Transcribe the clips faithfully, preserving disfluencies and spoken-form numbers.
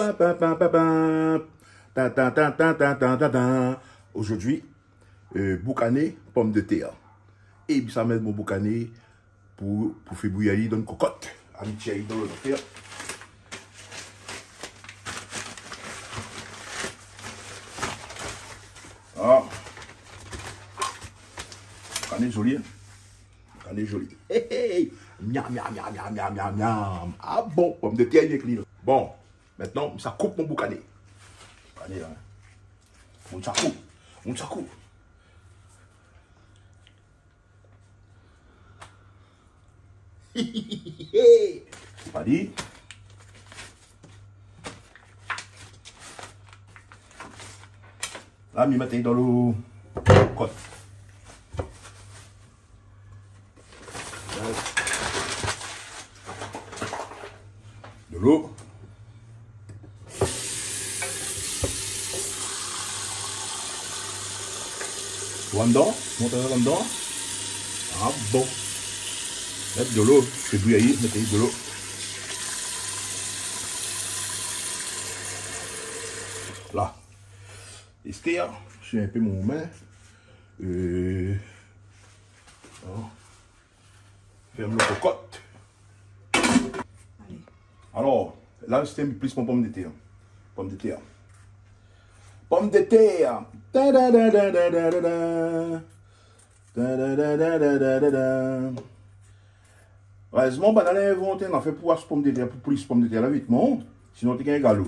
Pa, pa, pa, pa. Ta, ta, ta. Aujourd'hui, euh, boukané pomdetèr. É mi sa mèt mon boukané pou, pou fé bouyi ali dann kokot. Amitié ali dann zafèr. Ah. Boukané zoli, hein. Boukané zoli. Hé, hé. Miam, miam, miam. Ah bon, pomdetèr, li lé klin. Bon, mintnan, mi sa koup mon boukané. Boukané la, hein. Mon tsakou. Mon tsakou. Padi. La, mi mèt ali dann lo kokot. Dolo. Tout andan, mont andan. Ah bon. Mèt dolo, fé bouyi, mèt dolo. La. Estèr, sé in pé mon min. Euh, oh. Fèrm lo kokot. Alé. Alor, la, sé in plis mon pomdetèr. Pomdetèr. Pomdetèr. Ta, da, da, da. Ta, da, da. Érèzman, banna la invant in nafèr pou ash pomdetèr, pou plis pomdetèr la vit, non ? Sinon, té gingn galo.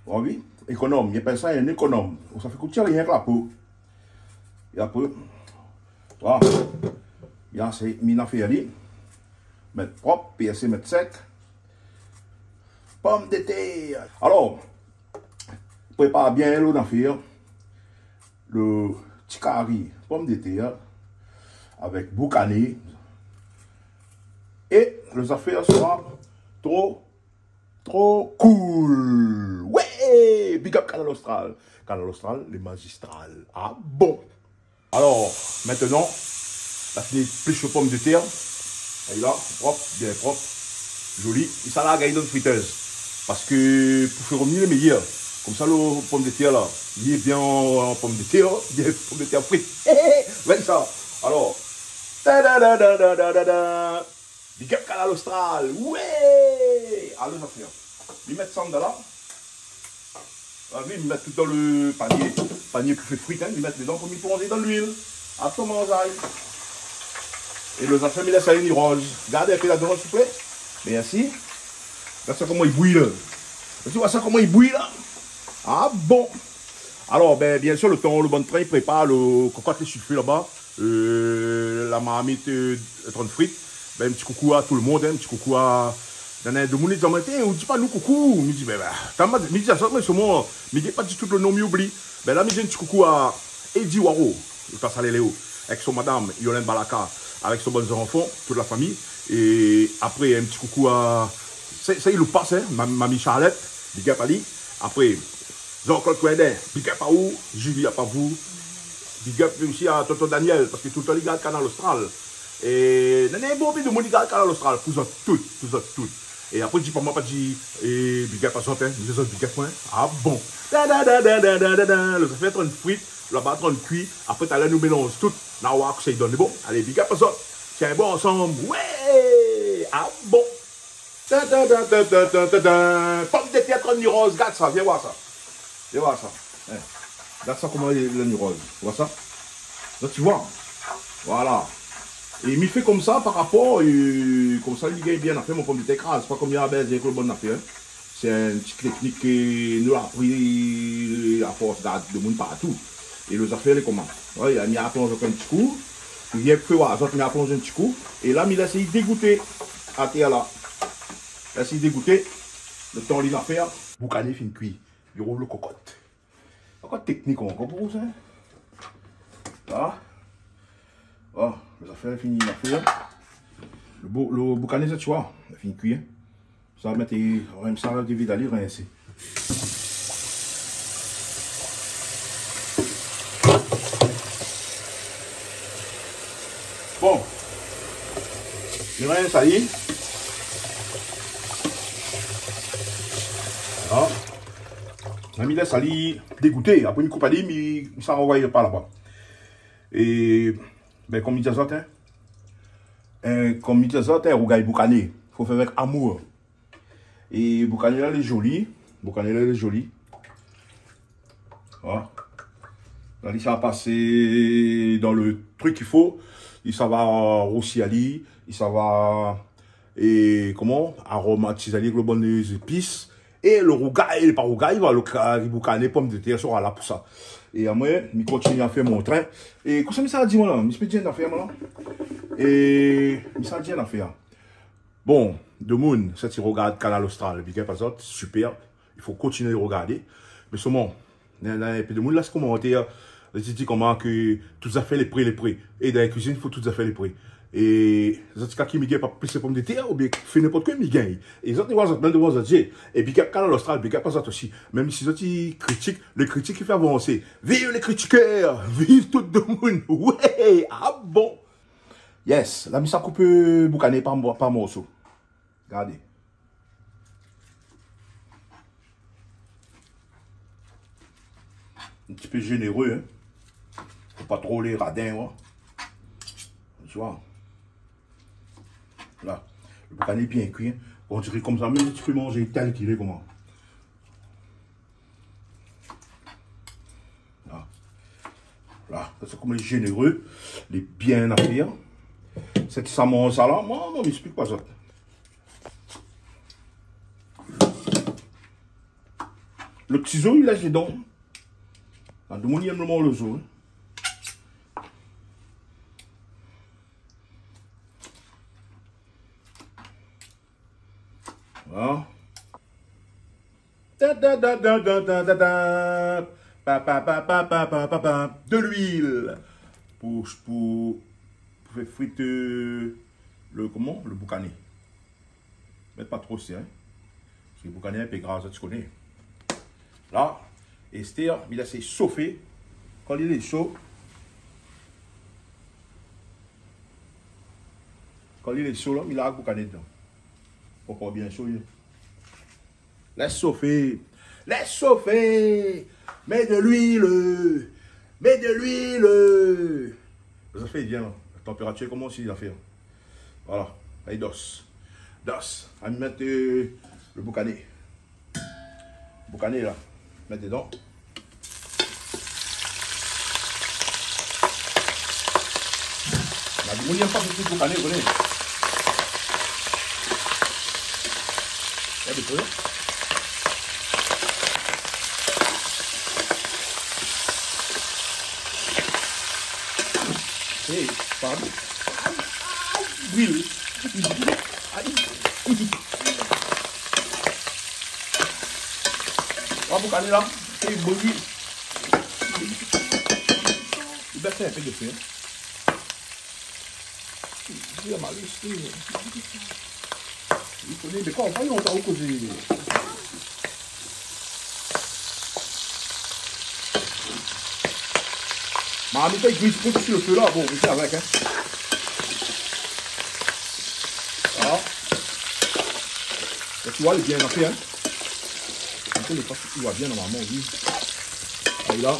Bon, oui, ékonom, i apèl sa in ékonom. Ou sa fé kout shèr, rienk la po. É apré, voilà. Bien, sé, mi na fé ali. Mèt prop, pi asé mèt sèk. Pomdetèr. Alor, prépar bien lo nafèr. Lo ti kari pomdetèr avèk boukané. É lo zafèr sra tro Tro cool. Ouais, big up Kanal Austral. Kanal Austral, lé mazistral. Ah bon. Alor, mintnan, la fini plish lo pomdetèr. Alé la, prop, bien prop. Zoli. É sa la, gingn dann fritèz. Parske pou fé rovnir lé méyèr. Konmsa, lo pomdetèr la, li lé bien an pomdetèr, bien pomdetèr frit. Gard sa. Alor, ta da da da. Big up Kanal Austral. Ouais. Alé, sa fé. Mi mèt sa andan la. Ah oui, mi mèt tout dann lo panié. Panié pou fé frit, hein. Mi mèt dedan pou mi plonz dann luil. Atann, manzay. É lo zafèr, mi lès ali ni roz. Gard in pé ladan, siouplé. Mèrsi. Gard sa koman li bouyi la. Ou oi sa koman li bouyi la ? Ah bon. Alor, bin, biensir, lo tan lo bann trin i prépar, lo kokot lé si lo fé laba, euh, la marmit, euh, lé antrinn frit, bin, in ti koukou a tout lo moun, hein, in ti koukou a, néna domoun i di amoin, « Té, ou di pa nou koukou ? » Mi di, « Bin, bin, ta ma-, mi di, a sa, mé solman, mi gingn pa di tout lo non, mi oubli. » Bin la, mi di in ti koukou a Eddy Waro, lo Tasalé Léo, avèk son madam, Yolène Balaka, avèk son bann zanfan, tout la fami. É apré, in ti koukou a, sé, sé, i lo pas, hein, ma-, Mami Charlotte, big up ali. Apré, Jean-Claude Coindin, big up a ou, Julie Apavou, big up osi a tonton Daniel, parske toultan li gard Kanal Austral. É néna in bonpé domoun i gard Kanal Austral, pou zot tout, pou zot tout. É apré, di pa moin pa di, é, big up a zot, hein, mi di zot big up, hein. Ah bon. Da, da, da. Lo zafèr antrinn frit, laba antrinn kui, apré talèr nou mélanz tout. Na oir kosa i donn, bon. Alé, big up a zot. Tienbo ansanm. Ouais. Ah bon. Tin, tin, tin. Pomdetèr antrinn ni roz, gard sa, vien oir sa. Vien oir sa. Hein. Gard sa koman li lé ni roz. Ou oi sa ? La, ou oi ? Voilà. É mi fé konmsa par rapor, euh, konmsa li gingn bien afèr, mon pomdetèr i kraz. Pa konm li la bèz avèk lo bann afèr, hein. Sé in ti téknik ke nou la apri, euh, a fors gard domoun partou. É lo zafèr lé koman ? Ouais, mi aplonz ankor in ti kou. Rienk fé oir azot, mi aplonz in ti kou. É la, mi lès ali dégouté atèr la. Lès ali dégouté. Lo tan li nafèr. Boukané fine kui. Li rouv lo kokot. Ankor téknik ankor pou sa. La. Oh, lo zafèr fini, zafèr. Lo bou-, lo boukané sa, ou oi, la fine kui, hein. Sa mèt, rins sa, dévid ali, rinsé. Bon. Mi rins sa, oui. Voilà. Mé mi lès ali dégouté, apré mi koup ali, mi, mi sa ranvoy pa laba. É, bin, konm mi di azot, in, in, konm mi di azot, in, rougay boukané, fo fé avèk amour. É boukané la, lé zoli. Boukané la, lé zoli. Voilà. La, li sa pasé dan le trik ki fo. Li sa va rosi ali. Li sa va, é, koman, aromatiz ali avèk le bon zépis. É le rougay, lé pa rougay, va, le kari boukané, pomdetèr, sora la pou sa. É amwin, mi kontinié a fé mon trin. É kosa mi sa di, mwin la, mi sa di in nafèr, mwin la. É mi sa di in nafèr. Bon, demoun, sat i rogard Kanal Austral, big up azot, super, i fo kontinié rogardé. Mé solman, na, na in pé demoun la, sé komantèr, zot i di koman ke tout zafèr lé pré, lé pré. É dan la kuizine, fo tout zafèr lé pré. É zot i ka ki mi gingn pa plis pomdetèr, oubien fé ninport koi mi gingn. É zot i oi zot mèm dovan zot zié. É big up Kanal Austral, big up azot osi. Mèm si zot i kritik, le kritik i fé avansé. Viv lé kritikèr, viv tout demoun. Wé, a bon. Yes, la mi sa koup, euh, boukané par mo-, par morso. Gardé. In ti pé zénéré, in. Fo pa tro lé radin, in. Ti oi. La. Le boukané lé bien kui, in. On diré konmsa, mèm si ou pé manzé tèl k'il lé, koman. La. La, sa sé koman lé zénéré, lé bien afé. Sat i sa manz sa la, mwin, mwin, mi ésplik pa zot. Le ti zo, li lès dedan. La, demoun i èm le manz le zo, in. Voilà. Ta, ta, ta. Pa, pa, pa. De l'huile. Pou, pou, pou fé frit, euh, le, koman ? Le boukané. Mèt pa tro, sé, in. Parske boukané in pé gra, zot i koné. La, astèr, mi lès sofé. Kan li lé sho, kan li lé sho la, mi larg boukané dedan. Pankor bien sho, li. Lès sofé. Lès sofé. Mèt de l'huile. Mèt de l'huile. Sa fé bien, la. La tanpératir i komans, sa fé. Voilà. Alé, dos. Dos. Alé, mèt, euh, le boukané. Boukané, la. Mèt dedan. Na demoun i èm pa fé kui boukané, ou koné. Gard in pé. Hey, pardon. Ay, ay, bril. Ay. Wa boukané la, sé boni. Li bès in pé de fé, in. Li la mal éspri. Li koné, mé kan, pa lontan ou kozé. Marmit i glis pou dési le fé la, bon, mi fé avèk, in. Voilà. Sa, ou oi, lé bien afé, in. Ou koné pa si ou oi bien normalman, oui. Alé la.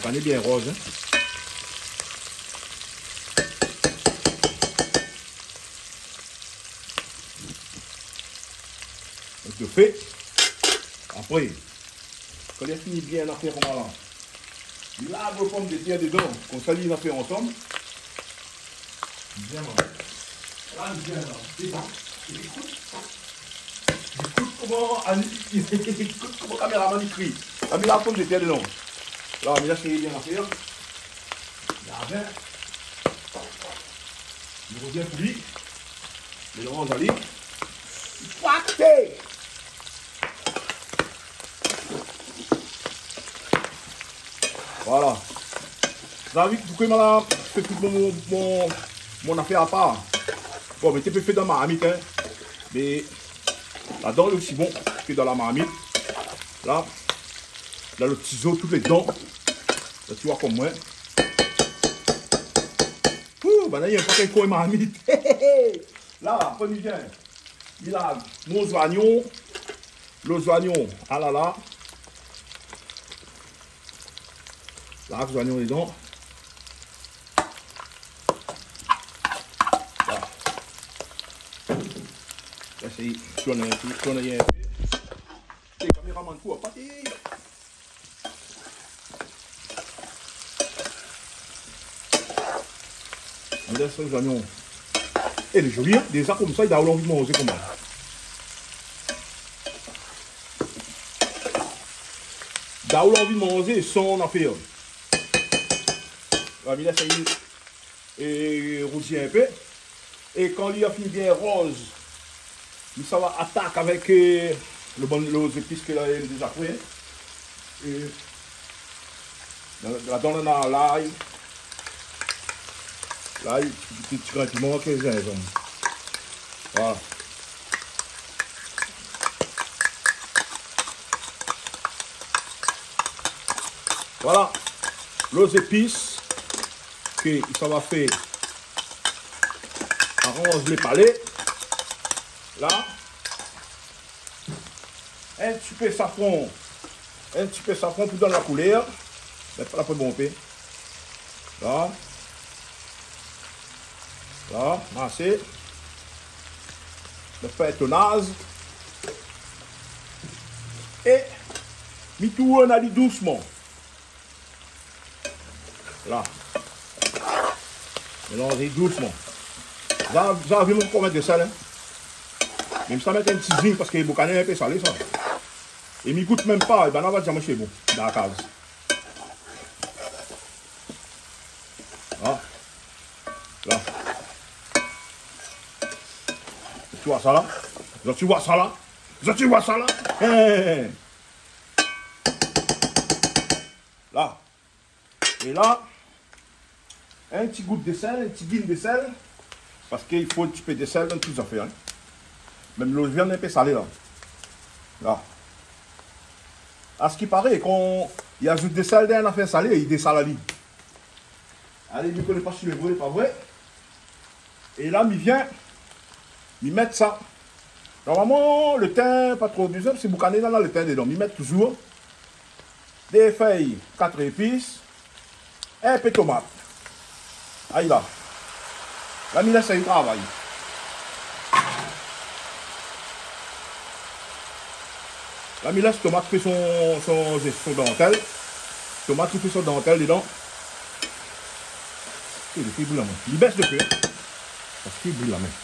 Sa lé bien roz, in. Donk, le fé. Apré, kan li la fini bien afé konmsa la, li lav le pomdetèr dedan. Konmsa li la fé ansanm. Bien, man. La, li bien, la. Ékout, ékout. Ékout koman, Annie, ékout koman kaméraman i kri. La, mi lav pomdetèr dedan. La, mi la fé bien afé. Lavé. Mi rovien pou li. Mélanz ali. Paté. Voilà. Zot i oi poukosa ma la fé tout mon, mon, mon afèr apar. Bon, mé té pé fé dan marmit, in. Mé ladan, lé osi bon ke dan la marmit. La, la, le ti zo, tout lé dedan. La, ti oi konm mwin. Ouh, banna i èm pa kan i fo marmit. La, apré mi vien. Mi la, mon zoignon, Lo zoignon, alala. La, zoignon dedan. La. La, sé, tourn in pé, tourn in pé. É, kaméraman, kou, pa té. Mé la, sé zoignon. É, lé zoli, in. Déza konmsa, i done lanvi manzé konmsa. I done lanvi manzé san nafèr. Voilà, mé la, sa i é rouzi in pé. É kan li la fini bien roz, mi sava atak avèk, euh, lo bann, lo zépis ke la, li déza pré. É la, ladan, na lay. Lay, ti, ti, ti grin piman, zinzanm. Voilà. Voilà. Lo zépis ke i sava fé aranz lé palé. La. In ti pé safran. In ti pé safran pou done la koulèr. Mé pa la pou bonpé. La. La, masé. Mé pa étonaz. É mi tourn ali dousman. La. Mélanzé dousman. Zot la, zot la vi, mon komèt de sèl, in. Mé mi sa mèt in ti zing paske boukané in pé salé, sa. É mi gout mèm pa, é banna va di amoin sé bon, dan la kaz. La. La. Zot i voi sa la ? Zot i voi sa la ? Zot i voi sa la ? Hin, hin, hin. La. É la, in ti gout de sèl, in ti gin de sèl, paske i fo in ti pé de sèl dan tout zafèr, in. Mèm lo viann in pé salé la. La. A se ki paré, kan i azout de sèl dan in nafèr salé, i désal ali. Alé, mi koné pa si lé vré, pa vré. É la, mi vien, mi mèt sa. Normalman, lo tin, pa tro bezoin, sé boukané la, na lo tin dedan. Mi mèt touzour dé fèy kat zépis, in pé tomat. Ay la. La, mi lès ali travay. La, mi lès tomat fé son, son, son dantèl. Tomat i fé son dantèl dedan. É, li fé bril la min. Li bès de fé. Paske li bril la min.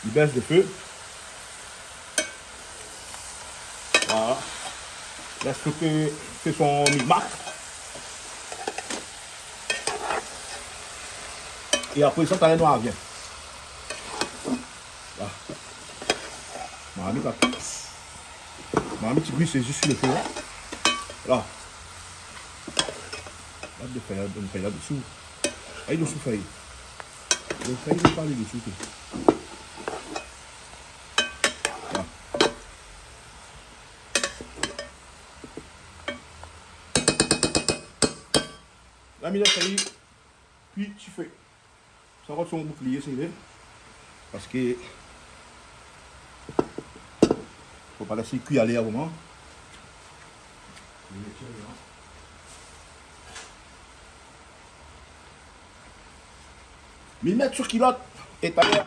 Li bès de fé. Voilà. Lès ali fé son mikmak. É apré sa, talèr nou arvien. La. Marmit la. Marmit i bri, sé zis lo fé la. La. La, dé fèy la, dé fèy la désou. Ay, désou fèy. Dé fèy, dé fèy désou, té. La. La, mi lès ali kui ti fé. Sa rod son bouklié, sé vré. Paske fo pa lès ali kui alé avan. Mi mèt sou kilot. É talèr,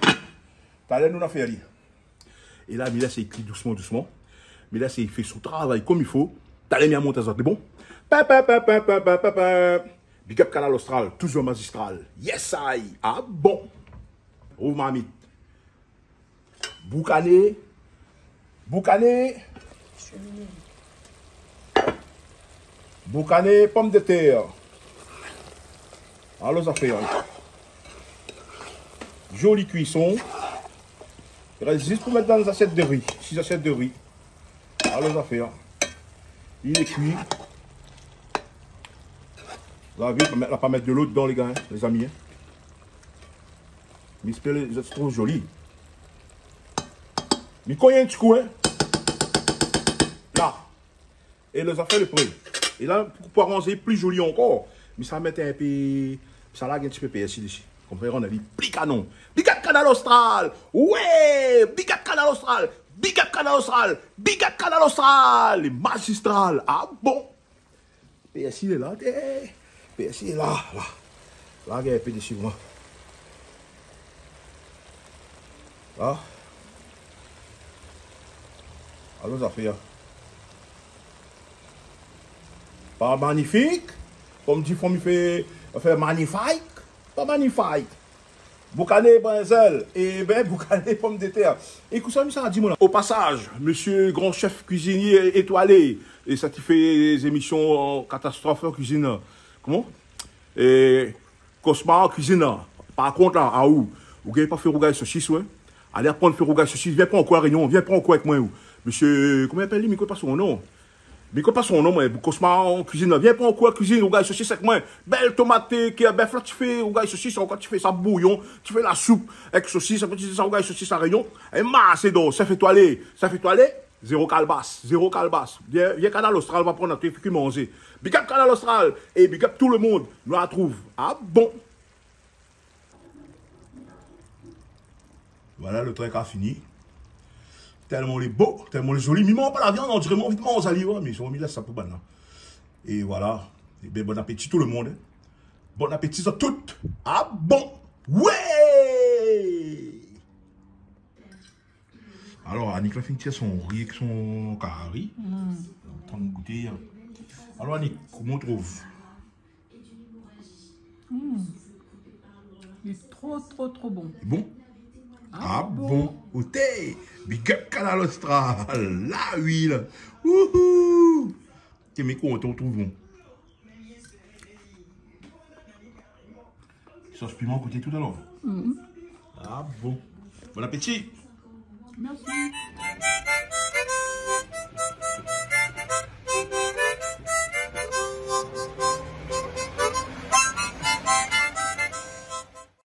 talèr nou na fé ali. É la, mi lès ali kui dousman, dousman. Mi lès ali fé son travay konm i fo. Talèr mi amont azot, bon. Pa, pa, pa. Big up Kanal Austral, touzour mazistral. Yes I. A bon. Rouv marmit. Boukané. Boukané. Boukané pomdetèr. Alor, zafèr. Zoli kuison. I rès zis pou mèt dan zasièt de ri. Sis zasièt de ri. Alor, zafèr. Li lé kui. La vi, la pa mèt dolo dedan, lé gars, in, lézami, in. Mi éspèr zot i trouv zoli. Mi kogn in ti kou, in. La. É lo zafèr lé pré. É la, pou, pou aranzé pli zoli ankor, mi sa mèt in pé, mi sa larg in ti pé pèrsi dési. Konféran ali pli kanon. Big up Kanal Austral. Wé, big up Kanal Austral. Big up Kanal Austral. Big up Kanal Austral. Lé mazistral. Ah bon? Pèrsi lé la, té. Pèrsi lé la, la. La, gard in pé dési moin. La. Alor, zafèr. Pa manifik. Konm di fanm i fé, fé manifik. Pa manifik. Boukané brinzèl, é bin, boukané pomdétèr. É kosa mi sa di, mon la? O pasaz, mésyé gran shèf kuizinié étoilé, é sa ki fé zémisyon Katastrof Kuizine la. Koman? É, Cauchemar Cuisine la. Par kont la, aou, ou gingn pa fé rougay sosis, wé. Alé aprann fé rougay sosis, vien pran kour Rényon, vien pran kour avèk moin, ou. Mésyé, koman i apèl li, mi koné pa son non. Mi koné pa son non, moin, Cauchemar Cuisine la. Vien pran kour kuizine, rougay sosis avèk moin. Bèl tomat, kèr bèf la, ti fé rougay sosis, ankor ti fé sa bouyon, ti fé la soup avèk sosis, apré ti fé sa rougay sosis La Rényon. É masé don, shèf étoilé, shèf étoilé, zéro kalbas, zéro kalbas. Vien, vien Kanal Austral, va pran in truk, fé ki manzé. Big up Kanal Austral, é big up tout le monde. Nou artrouv. Ah bon? Voilà, lo truk la fini. Tèlman lé bo, tèlman lé zoli. Mi manz pa la viann, on diré mi anvi manz ali, wé, mé mi lès sa pou banna. É voilà. É bin, bon apéti tout le monde, hein. Bon apéti zot tout. Ah bon? Wé! Alor, Annick la fine tir son ri èk son kari. Mm. Antann gouté, hein. Alor, Annick, koman ou trouv? Mm. Lé tro, tro, tro bon. Lé bon? Ah bon. Oté, big up Kanal Austral. La, oui, la. Wouhou! Té, mi kontan, ou trouv bon. Sos piman koté tout alor. Mm. Ah bon. Bon apéti. Mèrsi.